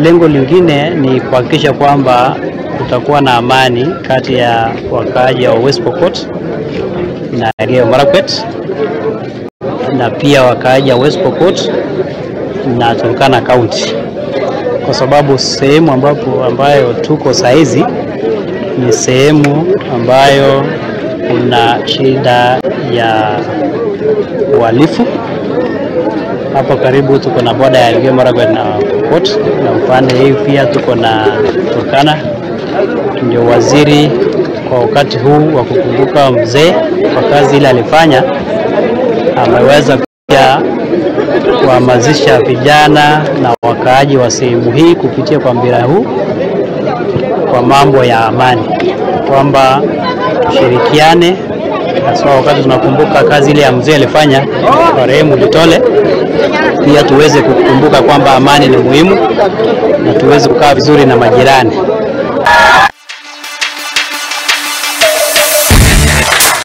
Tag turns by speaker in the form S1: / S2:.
S1: Lengo lingine ni kuhakikisha kwamba kutakuwa na amani kati ya wakaaji wa West Pokot na Elgeyo Marakwet, na pia wakaaji wa West Pokot na Turkana County, kwa sababu sehemu ambayo tuko saizi ni sehemu ambayo kuna shida ya uhalifu. Hapo karibu tuko na boda ya Elgeyo Marakwet na Pokot, na upande hii pia tuko na Turkana. Ndio waziri kwa wakati huu wa kukumbuka mzee kwa kazi ile alifanya, ameweza pia kuhamasisha vijana na wakaaji wa sehemu hii kupitia kwa mpira huu kwa mambo ya amani, kwamba tushirikiane, hasa wakati tunakumbuka kazi ile ya mzee alifanya marehemu Lutole. Pia tuweze kukumbuka kwamba amani ni muhimu na tuweze kukaa vizuri na majirani.